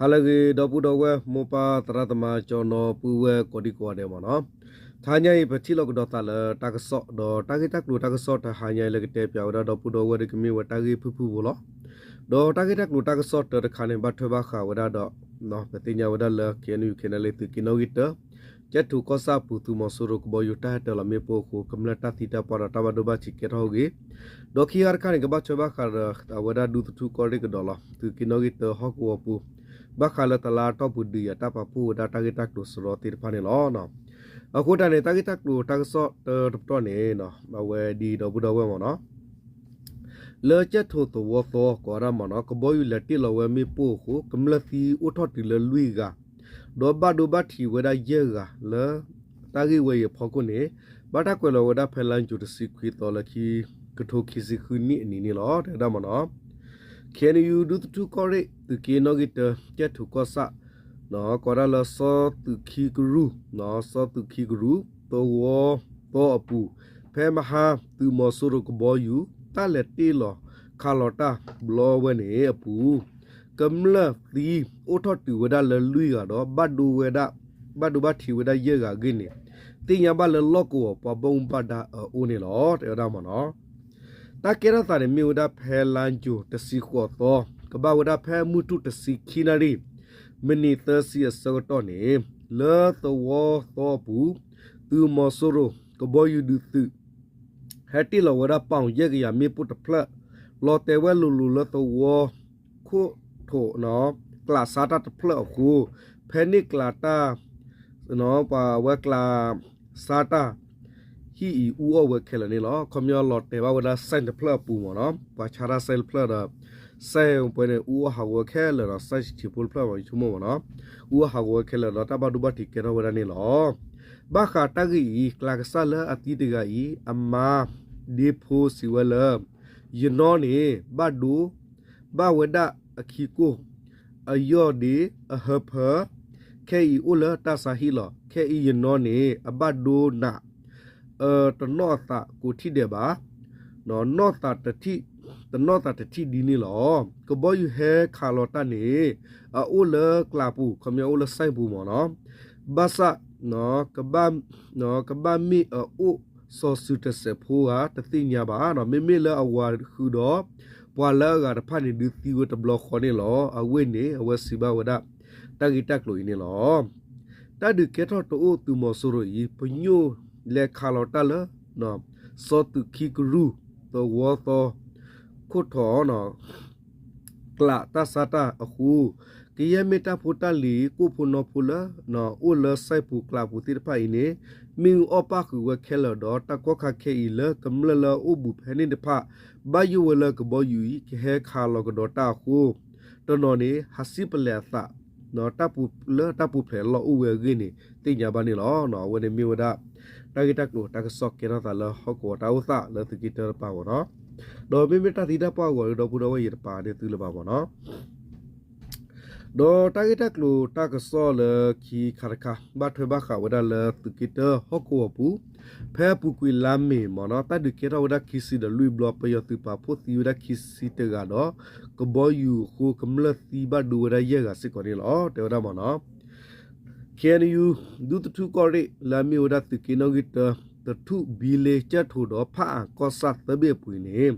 ဟါလၢအဂ့ၤ ဒီပုၢ်ဒီဝဲၢ် မိၢ်ပၢ်သရၣ်သမါ ကၠီနီၤပုၢ်ဝဲၢ်ကိးဒံကိးဂၤဒဲးမ့ၢ်နီၤ, တဟါညါအံၤ ပထံၣ်လိာ်ကဒီးသးလၢတၢ်ကစီၣ် ဒီးတၢ်ဂ့ၢ်တၢ်ကျိၤတၢ်ကစီၣ်တဟါညါအံၤ လၢကတဲပၠးဝဲဒၣ်ဒီပုၢ်ဒီဝဲၢ်ဒီး ကမ့ၢ်ဝဲတၢ်ဂ့ၢ်ဖုၣ်ဖုၣ်ဖိလီၤ. ဒီးတၢ်ဂ့ၢ်တၢ်ကျိၤတၢ်ကစီၣ်တၢတခါန့ၣ် ဘၣ်ထွဲဘၣ်ဃးဝဲဒၣ်ဒီး ပသ့ၣ်ညါဝဲဒၣ်လၢ ခ့ၣ်အဲၣ်ယူၣ် ခ့ၣ်အဲၣ်ယူၣ် သုးက့နီၣ်ဂံၢ်တၢ ကၠဲၣ်ထိၣ်ကီၢ်ဆၣ်အပူၤ သုးမီၤစိရိၤကဘီယူၤတၢ်ဟဲတၢၤလီၤမ့ၣ်ပိၢ်အဃိ ကမျၢၢ်တၢ်သံတၢ်ပှၢ်ဒီးတၢ်ဘၣ်ဒိဘၣ်ထံးကဲထီၣ်အဂ့ၢ်, ဒီးခံခါတခါန့ၣ် ကဘၣ်ထွဲဘၣ်ဃးဒီးအဝဲဒၣ်ဒူသထူၣ်ကီၢ်ရ့ၣ်ကဒီးလီၤ သုးက့နီၣ်ဂံၢ်တၢဟီၣ်ကဝီၤပူၤ ဘၣ်ဃးလၢတလါအတီၢ်ပူၤဒုးယၤတၢ်ပာ်ဖှိၣ်ဝဲဒၣ်တၢ်ဂ့ၢ်တၢ်ကျိၤစရီသ့ၣ်တဖၣ်န့ၣ်လီၤ. အဃိတၢ်န့ၣ် တၢ်ဂ့ၢ်တၢ်ကျိၤတၢ်ကစီၣ်တၢတပတီၢ်န့ၣ် အဝဲဒ်အံၤ ဒီပုၢ်ဒီဝဲၢ်မ့ၢ်နီၤ လၢကၠဲၣ်ထိၣ်သဝီသီကိးဝဲဒၣ်မ့ၢ်နီၤ ကဘီယူၤလဲၤတ့ၢ်လီၤဝဲမ့ၣ်ပိၢ်အဃိ ကမျၢၢ်သံအိၣ်ထီၣ်တုၤလၢလွံၢ်ဂၤ, ဒီးဘၣ်ဒိဘၣ်ထံးဝဲဒၣ်ယဲၢ်ဂၤလၢ တၢ်ဂ့ၢ်ဝဲအံၤအဖီခိၣ်န့ၣ် ဘၣ်တၢ်ကွဲးလီၤဝဲဒၣ်ဖဲလါယူၤတဆံခွံသီလၢခံ ကထိခံဆံဃုနံၣ်အနံၤန့ၣ်လီၤ တဲဝဲဒၣ်မ့ၢ်နီၤ. ခ့ၣ်အဲၣ်ယူၣ် ဒူသထူၣ်ကီၢ်ရ့ၣ် သုးက့နီၣ်ဂံၢ်တၢ ကၠဲၣ်ထိၣ်ကီၢ်ဆၣ် ကိးဒၣ်လၢစီၤသုးခံကရူၢ်, စီၤသုးခံကရူၢ် သဝီသီအပူၤ ဖဲမဟါ သုးမီၤစိရိၤကဘီယူၤ တၢ်လဲၤတ့ၢ်လီၤခးလီၤတၢ်ဘျီဝဲန့ၣ်အပူၤ ကမျၢၢ်သံအိၣ်ထီၣ်တုၤဝဲဒၣ်လၢလွံၢ်ဂၤဒီး ဘၣ်ဒိဝဲဒၣ် ဘၣ်ဒိဘၣ်ထံးဝဲဒၣ်ယဲၢ်ဂၤအဂ့ၢ်န့ၣ် သ့ၣ်ညါဘၣ်လၢလီၢ်ကဝီၤပှၤဘၣ်မူဘၣ်ဒါအအိၣ်န့ၣ်လီၤ တဲဝဲဒၣ်မ့ၢ်နီၤ. တၢ်ကဲထီၣ်သးန့ၣ် မ့ၢ်ဝဲဒၣ်ဖဲလါယူၤတဆံဃိးသီ ကဘၣ်ဝဲဒၣ်ဖဲမုၢ်ထူၣ်တဆံခံနၣ်ရံၣ် မံးနံးသၢဆံအဆၢကတီၢ်န့ၣ် လၢသဝီသီအပူၤ သုးမီၤစိရိၤကဘီယူၤဒုးသုး ဟဲတ့ၢ်လီၤဝဲဒၣ်ပီၣ်ယဲၢ်ကယၤမ့ၣ်ပိၢ်တဖျၢၣ် လီၤတဲာ်ဝဲလိၤလိၤလၢသဝီခိၣ်ထိး ကျးဆါတၢ်တဖျၢၣ်အဃိ ဖဲန့ၣ်ကျးတၢ် ပှၤဝဲကျးဆါတၢ် ဟံၣ်အံၤအူအီၣ်ဝဲခဲလၢာ်န့ၣ်လီၤ. ခီပညီလီၤတဲာ်ဘၣ်ဝဲဒၣ်စဲၣ်တဖျၢၣ်အပူၤမ့ၢ်နီၤ, ပှၤဆါတၢ်စဲၣ်တဖျၢၣ်ဒီး စဲၣ်ပှဲၤန့ၣ် အူအီၣ်ဟးဂီၤဝဲခဲလၢာ်ဒီး စဲၣ်ဆံးဆံးဖိတဖျၢၣ်မ့ၢ် ဆိကမိၣ်မ့ၢ်နီၤ, အူအီၣ်ဟးဂီၤဝဲခဲလၢာ်ဒီး တၢ်ဘၣ်ဒိဘၣ်ထံးကဲထီၣ်ဝဲဒၣ်န့ၣ်လီၤ. ဘၣ်ဃးတၢ်ဂ့ၢ်အံၤ ကျးကစၢ်လၢအသံတဂၤအံၤ အမါဒ့ဖိစံးဝဲလၢ ယနီၢ်န့ၣ် ဘၣ်ဒိ ဘၣ်ဝဲဒၣ်အခံကိၢ် အယီၢ်ဒ့အဟၢဖၢ ခဲအံၤအိၣ်လၢတၢ်ဆါဟံၣ်လီၤ. ခဲအံၤယနီၢ်န့ၣ် အဘၣ်ဒိနး တနီၣ်အသးကိးထံၣ်ဒဲးဘၣ်, နီၢ်သးတထံၣ် တနီၢ်သးတထံၣ်ဒ်န့ၣ်လီၤ. ကဘီယူၤဟဲခးလီၤတၢ်န့ၣ် အအိၣ်လၢကျးပူၤ ခီပညီအိၣ်လၢစဲၣ်ပူၤမ့ၢ်နီၤ, ဘၣ်ဆၣ် ကဘၣ်မ့ၢ်အအိၣ်စီၤစုၤတစဲးဖိဧါ တသ့ၣ်ညါဘၣ်. မ့မ့ၢ်လၢအဝၤဃုာ်ဒီး ပှၤလၢအဂၤတဖၣ်န့ၣ် ဒုးသံဝဲတဘျီဃီန့ၣ်လီၤ. အဝဲန့ၣ် အဝဲစံးဘၣ်ဝဲဒၣ် တၢ်ဂ့ၢ်တၢ်ကျိၤအံၤန့ၣ်လီၤ. တၢ်ဒုးကဲထီၣ်တအိၣ်သုးမီၤစိရိၤအံၤ ပညိၣ်လဲၤခးလီၤတၢ်လၢ စီၤသုးခံကရူၢ် သဝီသီ ခိၣ်ထိး ကျးတၢ်ဆါတၢ်အဃိ ကယဲၢ်မ့ၢ်တၢ်ဖိတၢ်လံၤ ကိၣ်ဖိနီဖိလၢ အိၣ်လၢစဲၣ်ပူၤကျးပူၤသ့ၣ်တဖၣ်အံၤန့ၣ် မ့ၣ်အူအီၣ်ပၣ်ဃုာ်ဝဲခဲလၢာ်ဒီး တၢ်ကီတၢ်ခဲအံၤလၢကမျၢၢ်လၢအအိၣ်ဘူးဖဲန့ၣ်တဖၣ် ဘၣ်ယိၣ်ဝဲလၢကဘီယူၤအံၤ ကဟဲခးလီၤကဒီးတၢ်အဃိ တနီၤန့ၣ် ဟးစံၣ်ပလဲၤအသး လၢတၢ်ပူၤဖျဲးအလီၢ်အိၣ်ဝဲအဂ့ၢ်န့ၣ် သ့ၣ်ညါဘၣ်န့ၣ်လီၤ. အဝဲန့ၣ်မ့ၢ်ဝဲဒၣ် တၢ်ဂ့ၢ်တၢ်ကျိၤတၢ်ကစီၣ်ကဲထီၣ်သးလၢဟီၣ်ကဝီၤတၢ်အိၣ်သးလၢသုးက့တၢတပၤမ့ၢ်နီၤ, ဒီးမ့မ့ၢ်တၢ်သံတၢ်ပှၢ်အဂီၢ်ဒီပုၢ်ဒီဝဲၢ်ယတပာ်န့ၢ်သုလၢၤဘၣ်မ့ၢ်နီၤ. ဒီးတၢ်ဂ့ၢ်တၢ်ကျိၤတၢ်ကစီၣ်လၢခံခါတခါ ဘၣ်ထွဲဘၣ်ဃးဝဲဒၣ်လၢသုးက့တၢဟီၣ်ကဝီၤပူၤ ဖဲအပူၤကွံာ်လါမ့ၤမ့ၢ်နီၤ တၢ်ဒုးကဲထီၣ်ဝဲဒၣ်ခံဆံဒီးလွံၢ်ဘျီ ပယီၤသုးပာ်ဖှိၣ်သံဝဲဒၣ်ခံဆံတဂၤဒီး ကဘီယူၤအဃိကမျၢၢ်သံဘၣ်ဒိဝဲဒၣ်ယဲၢ်ဂၤစ့ၢ်ကီးန့ၣ်လီၤ. တဲဝဲဒၣ်မ့ၢ်နီၤ ခ့ၣ်အဲၣ်ယူၣ် ဒူသထူၣ်ကီၢ်ရ့ၣ် လၢအမ့ၢ်ဝဲဒၣ်သုးက့နီၣ်ဂံၢ်တၢ သထူၣ် ဘံလ့ ကၠဲၣ်ထိၣ်ဒီးဖၣ်အၣ်ကီၢ်ဆၣ်သၢဘ့ၣ်အပူၤအံၤန့ၣ်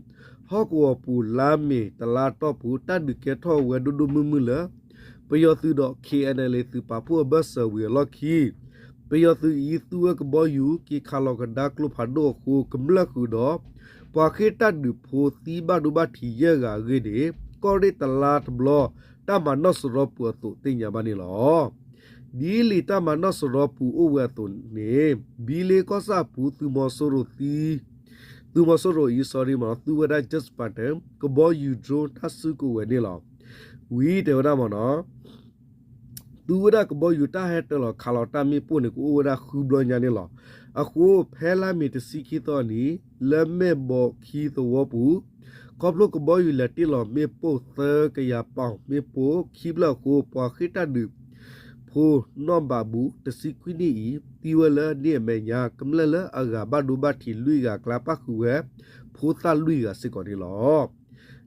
ဟီၣ်ကဝီၤပူၤလါမ့ၤတလါတီၢ်ပူၤ တၢ်ဒုးကဲထီၣ်ဝဲဒိၣ်ဒိၣ်မုၢ်မုၢ်လၢ ပယီၤသုးဒီး ခ့ၣ်အဲၣ်ယူၣ် သုးပာ်ဖှိၣ်အဘၢၣ်စၢၤဝံၤအလီၢ်ခံ ပယီၤသုးအံၤသူဝဲကဘီယူၤ က့ၤခးလီၤကဒါကျိဖးဒိၣ်အဃိ ကမျၢၢ်ဃုာ်ဒီးပှၤဃ့ၢ်တၢ်ဒုးဖိသံဘၣ်ဒိဘၣ်ထံးယဲၢ်ဂၤအဂ့ၢ်န့ၣ် ကီၢ်ရ့ၣ်တလါတဘျီ တၢ်မၤနီၣ်စရီပူၤအသိးသ့ၣ်ညါဘၣ်န့ၣ်လီၤ. ဒ်လံာ်တၢ်မၤနီၣ်စရီပူၤအိၣ်ဝဲအသိးန့ၣ် ဘံလ့ကီၢ်ဆၣ်အပူၤ သုးမီၤစိရိၤအံၤ sorry မ့ၢ်နီၤ သူဝဲဒၣ် jet fighter ကဘီယူၤ drone တၢ်စုကဝဲၤန့ၣ်လီၤ. ဝံၤတဲဝဲဒၣ်မ့ၢ်နီၤ သူဝဲဒၣ်ကဘီယူၤတၢ်ဟဲတၢၤလီၤခးလီၤတၢ်မ့ၣ်ပိၢ်န့ၣ် ကအိၣ်ဝဲဒၣ်ဃုဘျီညါန့ၣ်လီၤ. အဃိဖဲလါမ့ၤတဆံခံသီအနံၤ လၢမဲၢ်ဘီခံသဝီပူၤ ခီဖျိကဘီယူၤလဲၤတ့ၢ်လီၤမ့ၣ်ပိၢ်သၢကယၤပီၣ်မ့ၣ်ပိၢ်ခံဖျၢၣ်အဃိ ပှၤဃ့ၢ်တၢ်ဒုးဖိနီၢ်ဘၣ်ဘူးတဆံခွံနံၣ်အံၤ သံဝဲလၢန့ၣ်အမဲာ်ညါ ကမျၢၢ်လၢအဂၤဘၣ်ဒိဘၣ်ထံးလွံၢ်ဂၤအကျါ ပၣ်ဃုာ်ဝဲဖိသၣ်လွံၢ်ဂၤစ့ၢ်ကီးန့ၣ်လီၤ.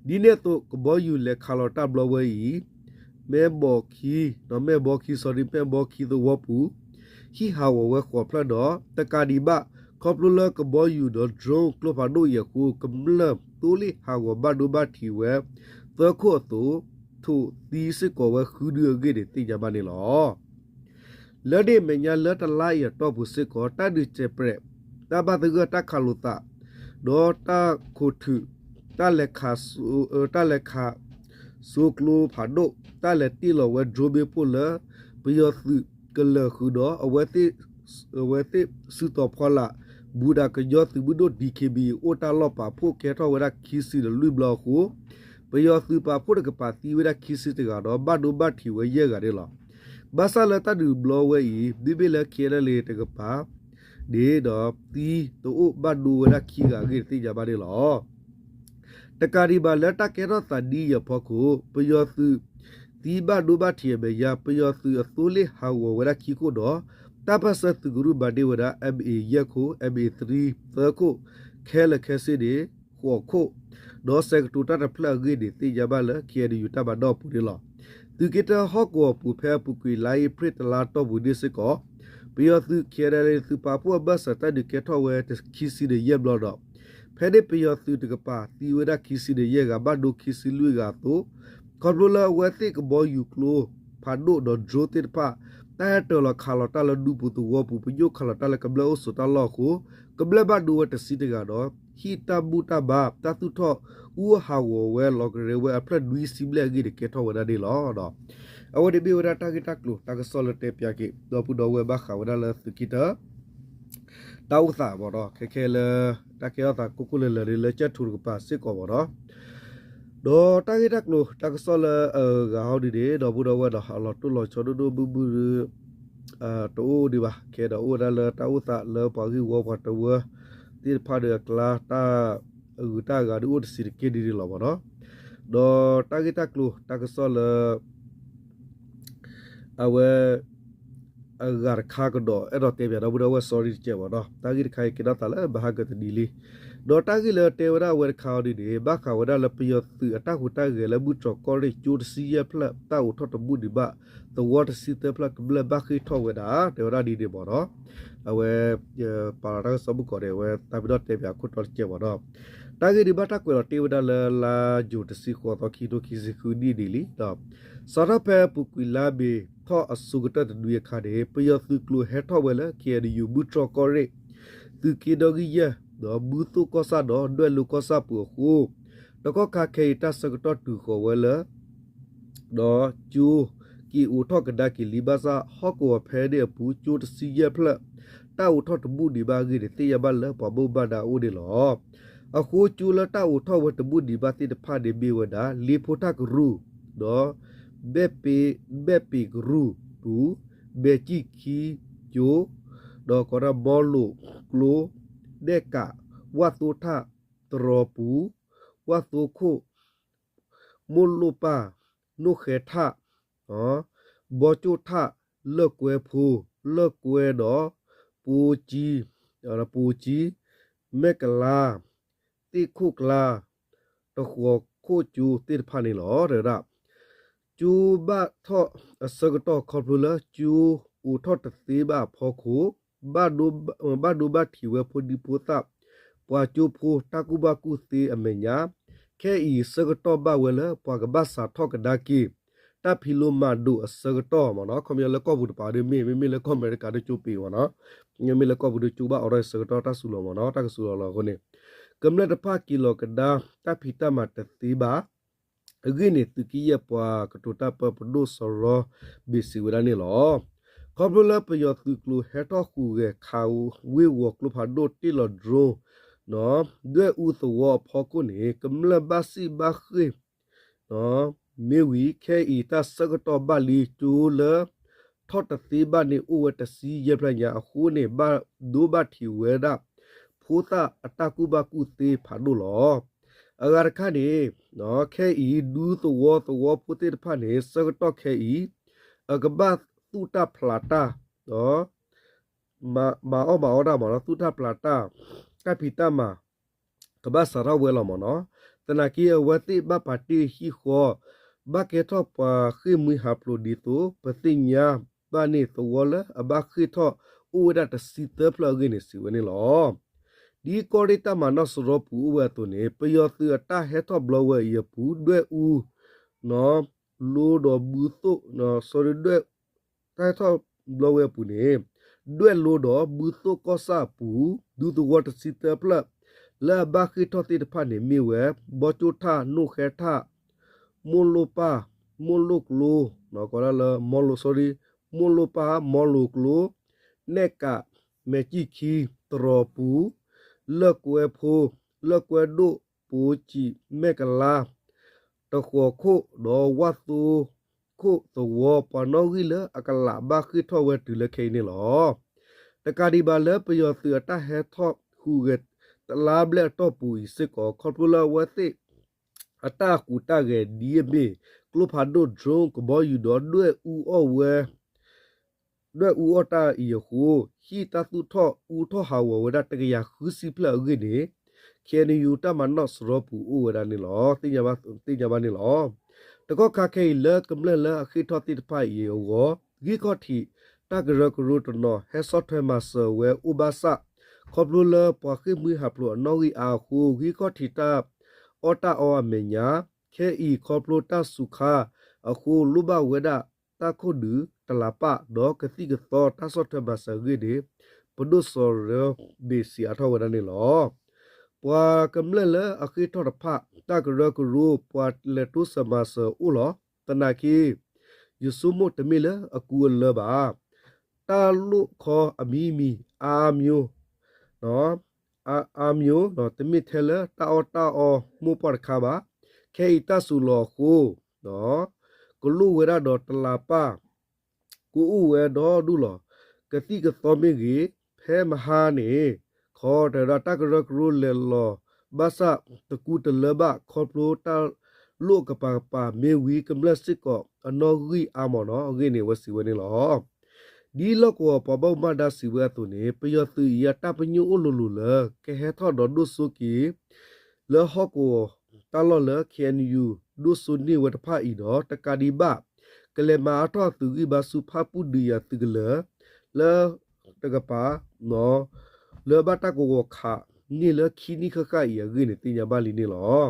ဒ်န့ၣ်အသိး ကဘီယူၤလဲၤခးလီၤတၢ်ဘျီဝဲအံၤ မဲၢ်ဘီခံ, ဒီးမဲၢ်ဘီခံ sorry မဲၢ်ဘီခံသဝီပူၤ ဟံၣ်ဟးဂီၤဝဲဃိးဖျၢၣ်ဒီး တကးဒံးဘၣ် ခီဖျိလၢကဘီယူၤဒီး drone ကျိဖးဒိၣ်အံၤအဃိ ကမျၢၢ်သိလ့ၣ်ဟးဂီၤဘၣ်ဒိဘၣ်ထံးဝဲ သၢခိၣ်အသိး ထိးသံစ့ၢ်ကီးဝဲဃုဒုအဂ့ၢ်န့ၣ် သ့ၣ်ညါဘၣ်န့ၣ်လီၤ. လၢန့ၣ်အမဲာ်ညါလၢတလါအံၤအတီၢ်ပူၤစ့ၢ်ကီး တၢ်ဒုးစဲးပြဲး တၢ်ဘၣ်သဂၢၢ်တၢ်ခးလိာ်သး ဒီးတၢ်ခိးထုး တၢ်လဲၤခး တၢ်လဲၤခး စိကျိဖးဒိၣ် တၢ်လဲၤတ့ၢ်လီၤဝဲ drone မ့ၣ်ပိၢ်လၢ ပယီၤသုးကလၢၤဃုာ်ဒီး အဝဲသ့ၣ်စုတီၤဖီလာ် ဘူးဒးကညီသုးမုၢ်ဒိၣ် DKBA အိၣ်တၢ်လီၢ်ပာ်ဖှိၣ်ကဲထီၣ်ဝဲဒၣ်ခံဆံဒီးလွံၢ်ဘျီအဃိ ပယီၤသုးပာ်ဖှိၣ်တကပၤသံဝဲဒၣ်ခံဆံတဂၤဒီး ဘၣ်ဒိဘၣ်ထံးဝဲယဲၢ်ဂၤန့ၣ်လီၤ. ဘၣ်ဆၣ်လၢတၢ်ဒုးဘျီဝဲအံၤ မ့မ့ၢ်လၢ KNLA တကပၤန့ၣ်ဒီး သံတအိၣ်ဘၣ်ဒိဝဲဒၣ်ခံဂၤအဂ့ၢ် သ့ၣ်ညါဘၣ်န့ၣ်လီၤ. တကးဒံးဘၣ်လၢတၢ်ကဲထီၣ်သးဒ်အံၤအဖီခိၣ် ပယီၤသုး သံဘၣ်ဒိဘၣ်ထံးအမဲာ်ညါ ပယီၤသုးအသိလ့ၣ်ဟးဂီၤဝဲဒၣ်ခံခိၣ်ဒီး တၢ်ပၢၢ်ဆၢသုးကရူၢ်မၤန့ၢ်ဝဲဒၣ် MA ယဲၢ်ခိၣ် MA three သၢခိၣ် ခဲလၢာ်ခဲဆ့န့ၣ် ဃိးခိၣ် ဒီးစဲးကတိၤတၢ်တဖျၢၣ်အဂ့ၢ်န့ၣ် သ့ၣ်ညါဘၣ်လၢ KNU တၢ်မၤနီၣ်အပူၤန့ၣ်လီၤ. သုးက့တၢဟီၣ်ကဝီၤပူၤ ဖဲအပူၤကွံာ်လါအ့ဖြ့ၣ်တလါတီၢ်ပူၤန့ၣ်စ့ၢ်ကီး ပယီၤသုး KNLA သုးပာ်ဖှိၣ်အဘၢၣ်စၢၤတၢ်ဒုးကဲထီၣ်ဝဲခံဆံဒီးယဲၢ်ဘျီဒီး ဖဲန့ၣ်ပယီၤသုးတကပၤသံဝဲဒၣ်ခံဆံဒီးယဲၢ်ဂၤ ဘၣ်ဒိခံဆံလွံၢ်ဂၤအသိး ခီဖျိလၢအဝဲသ့ၣ်ကဘီယူၤကျိဖးဒိၣ်ဒီး drone သ့ၣ်တဖၣ် တၢ်ဟဲတၢၤလီၤခးလီၤတၢ်လၢဒူပူၤသဝီပူၤ ပညိၣ်ခးလီၤတၢ်လၢကမျၢၢ်အိၣ်ဆိးတၢ်လီၢ်အဃိ ကမျၢၢ်ဘၣ်ဒိဝဲတဆံတဂၤဒီး ဟံၣ်တၢ်ဘူၣ်တၢ်ဘါ တၢ်သူၣ်ထီၣ်အူအီၣ်ဟးဂီၤဝဲလီၤကရဲဝဲအဖျၢၣ်နွံဆံဘျဲၣ်အဂ့ၢ်န့ၣ် ကဲထီၣ်ဝဲဒၣ်န့ၣ်လီၤ. အဝဲန့ၣ်မ့ၢ်ဝဲဒၣ်တၢ်ဂ့ၢ်တၢ်ကျိၤတၢ်ကစီၣ်လၢတဲပၠးက့ၤ ဒီပုၢ်ဒီဝဲၢ်ဘၣ်ဃးဝဲဒၣ်လၢသုးက့တၢ တၢ်အိၣ်သးမ့ၢ်နီၤ ခဲခဲလၢ တၢ်ကဲထီၣ်သးကိၢ်ကိၢ်လၢၤလၢၤန့ၣ် လၢကၠဲၣ်ထူတကပၤစ့ၢ်ကီးမ့ၢ်နီၤ ဒီးတၢ်ဂ့ၢ်တၢ်ကျိၤတၢ်ကစီၣ်လၢအဂၤဟီဒ်န့ၣ် ဒီပုၢ်ဒီဝဲၢ်ဒီး အလီၤတိၢ်လီၤဆီဒိၣ်ဒိၣ်မုၢ်မုၢ် တအိၣ်ဒံးဘၣ် ခဲဒီးအိၣ်ဝဲဒၣ်လၢတၢ်အိၣ်သးလၢပှၤဂ့ၢ်ဝီပှၤတဝၢသ့ၣ်တဖၣ်ဒီးအကျါ တၢ်အဂုၤတၢ်အဂၤဒုးအိၣ်တဆံးတက့ၢ်ဒ်န့ၣ်လီၤမ့ၢ်နီၤ ဒီးတၢ်ဂ့ၢ်တၢ်ကျိၤတၢ်ကစီၣ်လၢ အဝဲ အဂၤတခါကဒီး အဲၣ်ဒိးတဲပၠးဒီပုၢ်ဒီဝဲၢ် sorry တကဲးမ့ၢ်နီၤ တၢ်ဂ့ၢ်တခါအံၤကဲထီၣ်သးလၢဘၣ်ဟးဂီၤတနံၤလံ ဒီးတၢ်ဂ့ၢ်လၢတဲဝဲဒၣ်အဝဲတခါအီၤဒ်န့ၣ် ဘၣ်ဃးဝဲဒၣ်လၢပယီၤသုးအတၢ်ဟူးတၢ်ဂဲၤလၢမုၢ်တြီၢ်ကီၢ်ရ့ၣ် ကၠိတဆံယဲၢ်ဖျၢၣ် တၢ်အိးထီၣ်တဘူၣ်ဒံးဘၣ် သဝီတဆံသၢဖျၢၣ် ကမျၢၢ်ဘၣ်ဃ့ၢ်ထီၣ်ဝဲဒၣ် တဲဝဲဒၣ်ဒ်န့ၣ်မ့ၢ်နီၤ အဝဲ ပာ်လီၤတၢ်ကစီၣ်မုၢ်ကီးန့ၣ် အဝဲတၢ်ပ့ၤနီၣ်တဲပၠးအခိၣ်တီတကဲးမ့ၢ်နီၤ တၢ်ဂ့ၢ်ဒုးဘၣ်တၢ်ကွဲးလီၤတ့ၢ်ဝဲဒၣ်လၢလါယူၤတဆံဃိးသီ ခံကထိခံဆံဃုနံၣ်န့ၣ်လံ စးထီၣ်ဖဲအပူၤကွံာ်လါမ့ၤထီၣ်အဆိကတၢၢ်တနွံအခါန့ၣ် ပယီၤသုးကျိၤဟဲထီၣ်ဝဲလၢ KNU မုၢ်တြီၢ်ကီၢ်ရ့ၣ် သုးက့ဒီဂံၢ်ယဲၢ် ဒီးမူသိၣ်ကီၢ်ဆၣ်ဒီးဒွဲၣ်လိၤကီၢ်ဆၣ်ပူၤအဃိ တကီၢ်ခါခဲအံၤတၢ်ဆၢကတီၢ်တုၤဃီၤဝဲလၢ ဒီးကၠိ က့ၤအိးထီၣ်ကဒါက့ၤလံ ဘၣ်ဆၣ်ဟီၣ်ကဝီၤဖဲန့ၣ်အပူၤ ကၠိတဆံယဲၢ်ဖျၢၣ် တၢ်အိးထီၣ်တဘူၣ်ဒံးဘၣ်အဂ့ၢ်န့ၣ် သ့ၣ်ညါဘၣ်လၢပှၤဘၣ်မူဘၣ်ဒါအအိၣ်န့ၣ်လီၤ. အဃိကၠိလၢတၢ်အိးထီၣ်ဝဲတဘူၣ်ဒံးဘၣ်သ့ၣ်တဖၣ်န့ၣ်မ့ၢ်ဝဲဒၣ် လ့ဖိထၣ်ကရူၢ် ဒီး ဘဲၣ်ပ့ၤ ဘဲၣ်ပ့ၤကရူၢ်ပူၤ ဘဲၣ်ကံၣ်ခံကၠိ ဒီးကီးဒၣ်ဘီလိာ်ကျိ ဒဲၣ်ကး ဝၣ်သိထၣ် တရီပူၤ ဝၣ်သိခိၣ် မိၢ်လိၣ်ပၢ် နိၣ်ဃဲထၣ် ဘီကၠိၣ်ထၣ် လၢၢ်ကွဲဖိ လၢၢ်ကွဲဒီး ပူကၠံ ပူကၠံ မဲၢ်ကလါ သ့ၣ်ခိၣ်ကျါ တဃီၤခိၣ်ကၠိသ့ၣ်တဖၣ်န့ၣ်လီၤ. တဲဝဲဒၣ် ကၠိဘၣ်ထီၣ်အဆၢကတီၢ်ခီဖျိလၢကၠိအိးထီၣ်တသ့ဘၣ်အဖီခိၣ် ဘၣ်ဒိဘၣ်ထံးဝဲဖိဒံဖိသၣ် ပှၤကၠိဖိတၢ်ကူၣ်ဘၣ်ကူၣ်သ့အမဲာ်ညါ ခဲအံၤဆၢကတီၢ်ဘၣ်ဝဲလၢပှၤကဘၣ်စးထီၣ်ကဒါက့ၤ တၢ်ဖံးလိမၤဒိးအဆၢကတီၢ်မ့ၢ်နီၤ ခီပညီလၢကီၢ်ပူၤတပၤဒ်မ့ၢ် မ့မ့ၢ်လၢကီၢ်အမဲရကၤဒ်ကၠိပ့ၤမ့ၢ်နီၤ မ့မ့ၢ်လၢကီၢ်ပူၤဒ်ကၠိဘၣ်အိးထီၣ်အဆၢကတီၢ်တၢ်စူၤလီၤမ့ၢ်နီၤ တၢ်ကစူၤလီၤလီၤအဃိန့ၣ် ကမျၢၢ်တဖၣ်က့ၤလီၤကဒါ တၢ်ဖံးတၢ်မၤတသ့ဘၣ် အဂ့ၢ်န့ၣ် သုးက့ယဲၢ်ပှၤကတိၤတၢ်ပၢပဒိၣ်စီၤရီဘ့းစံးဝဲဒၣ်န့ၣ်လီၤ. ခီဖျိလၢပယီၤသုးကျိၤဟဲထီၣ်ဟူးဂဲၤခးဝ့ၢ်ဝီၤကျိဖးဒိၣ်တ့ၢ်လီၤ drone ဒွဲၣ်အူသဝီအဖီခိၣ်န့ၣ် ကမျၢၢ်ဘၣ်စံၣ်ဘၣ်ဃ့ၢ် မ့ၢ်ဝံၤ ခဲအံၤတၢ်ဆၢကတီၢ်ဘၣ်လံ ကၠိလၢ ထီၣ်တသ့ဘၣ်န့ၣ်အိၣ်ဝဲတဆံယဲၢ်ဖျၢၣ်ညါအဃိန့ၣ် ဘၣ်ဒိဘၣ်ထံးဝဲဒၣ် ဖိသၣ်အတၢ်ကူၣ်ဘၣ်ကူၣ်သ့ဖးဒိၣ်လီၤ. အဂၤတခါန့ၣ် ခဲအံၤ ဒူသဝီသဝီဖိသ့ၣ်တဖၣ်န့ၣ် ဆၢကတီၢ်ခဲအံၤ အကဘၣ်သူၣ်တၢ်ဖျးတၢ် မၤအီၣ်မၤအီတၢ်မ့ၢ်နီၤ သူၣ်တၢ်ဖျးတၢ် တၢ်ဖံးတၢ်မၤ ကဘၣ်စးထီၣ်ဝဲလီၤမ့ၢ်နီၤ. သနာ်က့အဝဲသ့ၣ်ဘၣ်ပာ်တ့ၢ်ဟံၣ်ဃီ ဘၣ်ကဲထီၣ်ပှၤဃ့ၢ်မှံဟးဖျိးဒ်သိး ပသ့ၣ်ညါဘၣ်န့ၣ် သဝီလၢအဘၣ်ဃ့ၢ်ထီၣ်အိၣ်ဝဲဒၣ်တဆံသၢဖျၢၣ်အဂ့ၢ်န့ၣ် စံးဝဲန့ၣ်လီၤ. ဒ်ကီၢ်ရ့ၣ်တၢ်မၤနီၣ်စရီပူၤအိၣ်ဝဲအသိးန့ၣ် ပယီၤသုးအတၢ်ဟဲထီၣ်ဘျီဝဲအံၤအပူၤ ဒွဲၣ်အူ လိဒီးဘုသိၣ် sorry ဒွဲၣ် တၢ်ဟဲထီၣ်ဘျီဝဲအပူၤန့ၣ် ဒွဲၣ်လိဒီးဘုသိၣ်ကီၢ်ဆၣ်အပူၤ ဒူသဝီတဆံသၢဖျၢၣ် လၢအဘၣ်ဃ့ၢ်ထီၣ်သ့ၣ်တဖၣ်န့ၣ် မ့ၢ်ဝဲ ဘီကၠိၣ်ထၣ် နိၣ်ဃဲထၣ် မိၢ်လိၣ်ပၢ် မိၢ်လိၣ်ကျိ ကိးဒၣ်လၢ မိၢ်လိၣ် sorry မိၢ်လိၣ်ပၢ် မိၢ်လိၣ်ကျိ နဲၣ်ကး မဲာ်ကံၣ်ခံ တရီၤပူၤ လၢၢ်ကွဲဖိ လၢၢ်ကွဲဒိၣ် ပိၤစံး မဲၢ်ကလါ တဃိးခိၣ် ဒီးဝၣ်သိခိၣ်သဝီ ပှၤနီၣ်ဂံၢ်လၢအကလးဘၣ်ဃ့ၢ်ထီၣ်ဝဲတုၤလၢခဲအံၤန့ၣ်လီၤ. တကးဒံးဘၣ်လၢပယီၤသုးအတၢ်ဟဲထီၣ်ဟူးဂဲၤတလါဘျဲၣ်အတီၢ်ပူၤအံၤစ့ၢ်ကီး ခီဖျိလၢအဝဲသ့ၣ် အတၢ်အကူးတၢ်ဂဲၤဒ်အမ့ၢ် ကျိဖးဒိၣ် drone ကဘီယူၤဒီးဒွဲၣ်အူအီၣ်ဝဲ ဒွဲၣ်အူအီၣ်တၢ်အံၤအဃိ ဟံၣ်တၢ်သူၣ်ထီၣ်အူထီၣ်ဟးဂီၤဝဲဒၣ်တကယၤဃုဆံဖျၢၣ်အဂ့ၢ်န့ၣ် KNU တၢ်မၤနီၣ်စရီပူၤအိၣ်ဝဲဒၣ်န့ၣ်လီၤ. သ့ၣ်ညါဘၣ်န့ၣ်လီၤ. တကီၢ်ခါခဲအံၤလၢကမျၢၢ်လၢအဃ့ၢ်ထီၣ်သ့ၣ်တဖၣ်အံၤအဂီၢ် ဂံၢ်ခီၣ်ထံးတၢ်ကရၢကရိတနီၤ ဟဲဆီၣ်ထွဲမၤစၢၤဝဲအိၣ်ဘၣ်ဆၣ် ခီဖျိလၢပှၤဃ့ၢ်မှံဟးဖျိးအနီၣ်ဂံၢ်အါအဃိ ဂံၢ်ခီၣ်ထံးတၢ်အီၣ်တၢ်အီအမဲာ်ညါ ခဲအံၤခီဖျိတၢ်စူၤခါအဃိ လိၣ်ဘၣ်ဝဲဒၣ်တၢ်ခိၣ်ဒုးတလးပၣ် ဒီးကသံၣ်ကသီတၢ်ဆီၣ်ထွဲမၤစၢၤအဂ့ၢ်န့ၣ် ပဒိၣ်စီၤရၢဘ့ၣ်စံးအါထီၣ်ဝဲဒၣ်န့ၣ်လီၤ. ပှၤကမျၢၢ်လၢအဃ့ၢ်ထီၣ်တဖၣ် တၢ်ကရၢကရိ ပှၤလဲၤတိစၢၤမၤစၢၤအိၣ်လီၤ. သနာ်က့ ယဆိကမိၣ်တမ့ၢ်လၢအကူအလၢဘၣ်. တၢ်လိၣ်ခီအမံၤမံၤ အါမံၤ အါမံၤ တမ့ၢ်ထဲလၢတၢ်အီၣ်တၢ်အီမိၢ်ပှၢ်တခါဘၣ်. ခဲအံၤတၢ်စူၤလီၤအဃိ ကလိၣ်ဝဲဒၣ်ဒီးတလးပၢ် ကအိၣ်ဝဲဒီဒူၣ်လီၤ. ကသံၣ်ကသီမ့ၢ်ဂ့ၤ, ဖဲမဟါန့ၣ် ခီတၢၤဒီးတၢ်ကရၢကရိလဲၤလီၤ ဘၣ်ဆၣ်တကူတလၢဘၣ် ခီဖျိတၢ်လိၣ်ကပၤကပၤမ့ၢ်ဝံၤ ကမျၢၢ်စ့ၢ်ကီးအနီၣ်ဂံၢ်အါမးနီၤ အဂ့ၢ်န့ၣ် အဝဲစံးဝဲန့ၣ်လီၤ. ဒ်လီၢ်ကဝီၤပှၤဘၣ်မူဘၣ်ဒါစံးဝဲအသိးန့ၣ် ပယီၤသုးအံၤအတၢ်ပညိၣ်အိၣ်လိၤလိၤလၢ ကဟဲထီၣ်ဒီးဒိၣ်စိက့ၤ လၢဟီၣ်ကဝီၤတၢ်လီၢ်လၢ KNU ဒိၣ်စိန့ၢ်ဝဲတဖၣ်အံၤဒီး တကးဒံးဘၣ် ကလဲၤမၤအါထီၣ်အသုးဂံၢ်ဘါဆူဖၣ်ပူၣ်ဒုးယၤသုးကလၢၤ လၢတကပၤ လၢဘၣ်တၢ်ကဝီၤခးန့ၢ်လၢခံနံၣ်ဃၣ်ဃၣ်အံၤအဂ့ၢ်န့ၣ် သ့ၣ်ညါဘၣ်လံန့ၣ်လီၤ.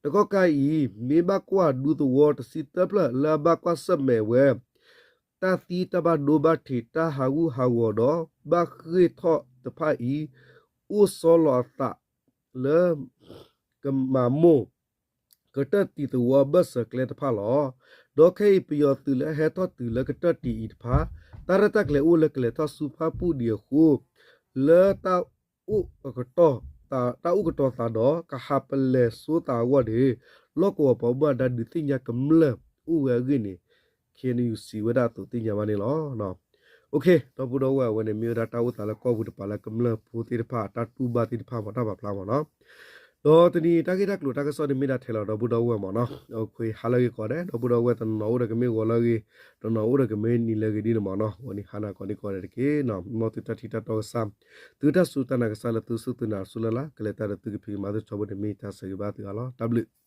တကီၢ်ခါအံၤ မ့ၢ်ဘၣ်ကွၢ်ဒူသဝီတဆံသၢဖျၢၣ်လၢအဘၣ်ကွၢ်ဆၢၣ်မဲာ်ဝဲ တၢ်သံတၢ်ဘၣ်ဒိဘၣ်ထံး တၢ်ဟးဂူာ်ဟးဂီၤဒီး ဘၣ်ဃ့ၢ်ထီၣ်တဖၣ်အံၤ အိၣ်ဆီလီၤအသးလၢ ကမၤမိၢ် ကတၢၢ်တံာ်သဝီအဘၢၣ်စၢၤကျဲတဖၣ်လီၤ. ဒီးခဲအံၤပယီၤသုးလၢအဟဲထီၣ်တုၤလၢကတၢၢ်တံာ်အံၤတဖၣ် တၢ်ရဲၣ်တၢ်ကျဲၤအိၣ်လၢကလဲၤထီၣ်ဆူဖၣ်ပူၣ်ဒံးအဃိ လၢတၢ်အိၣ်ကတီၢ် တၢ်အိၣ်ကတီၤသးဒီး ကဟးပလဲၤစိသးအဂီၢ်န့ၣ် လီၢ်ကဝီၤပှၤဘၣ်မူဘၣ်ဒါဒုးသ့ၣ်ညါကမျၢၢ်အိၣ်ဝဲအဂ့ၢ်န့ၣ် KNU စံးဝဲဒၣ်အသိးသ့ၣ်ညါဘၣ်န့ၣ်လီၤ. ဒီပုၢ်ဒီဝဲၢ် အဝဲန့ၣ်မ့ၢ်ဝဲဒၣ်တၢ်အိၣ်သးလၢကီၢ်ပူၤတပၤလၢကမျၢၢ်ဖိသ့ၣ်တဖၣ် တၢ်တူၢ်ဘၣ်သ့ၣ်တဖၣ်မ့ၢ်တၢ်ပာ်ဖျါမ့ၢ်နီၤ. ဒီးတနံၤတၢ်ဂ့ၢ်တၢ်ကျိၤတၢ်ကစီၣ်န့ၣ်မ့ၢ်ဒၣ်ထဲလီၤဒီပုၢ်ဒီဝဲၢ်မ့ၢ်နီၤ. ဟါလၢအဂ့ၤကိးဂၤဒဲး ဒီပုၢ်ဒီဝဲၢ် တနီၤအိၣ်ဒီးကမ့ၢ်ဂီၤလၢအဂ့ၤ တနီၤအိၣ်ဒီးကမ့ၢ်နံၤလၢအဂ့ၤဒ်န့ၣ်မ့ၢ်နီၤ. ဂီၤနံၤဟါနၤကိးဂၤဒဲးတက့ၢ်. မ်သုတၢ်ထံၣ်တၢ်တီကစၢ် သုတၢ်စူၢ်တၢ်နာ်ကစၢ်လၢသုစူၢ်သုနာ်ဆူလၢ်လၢ် ကလဲၤတၢ်ဒီးသုကဖံးကမၤသုထီဘိန့ၣ်မ့ၢ်တၢ်ဆၢဂ့ၤဘၣ်သုအါလီၤ. တၢ်ဘျုး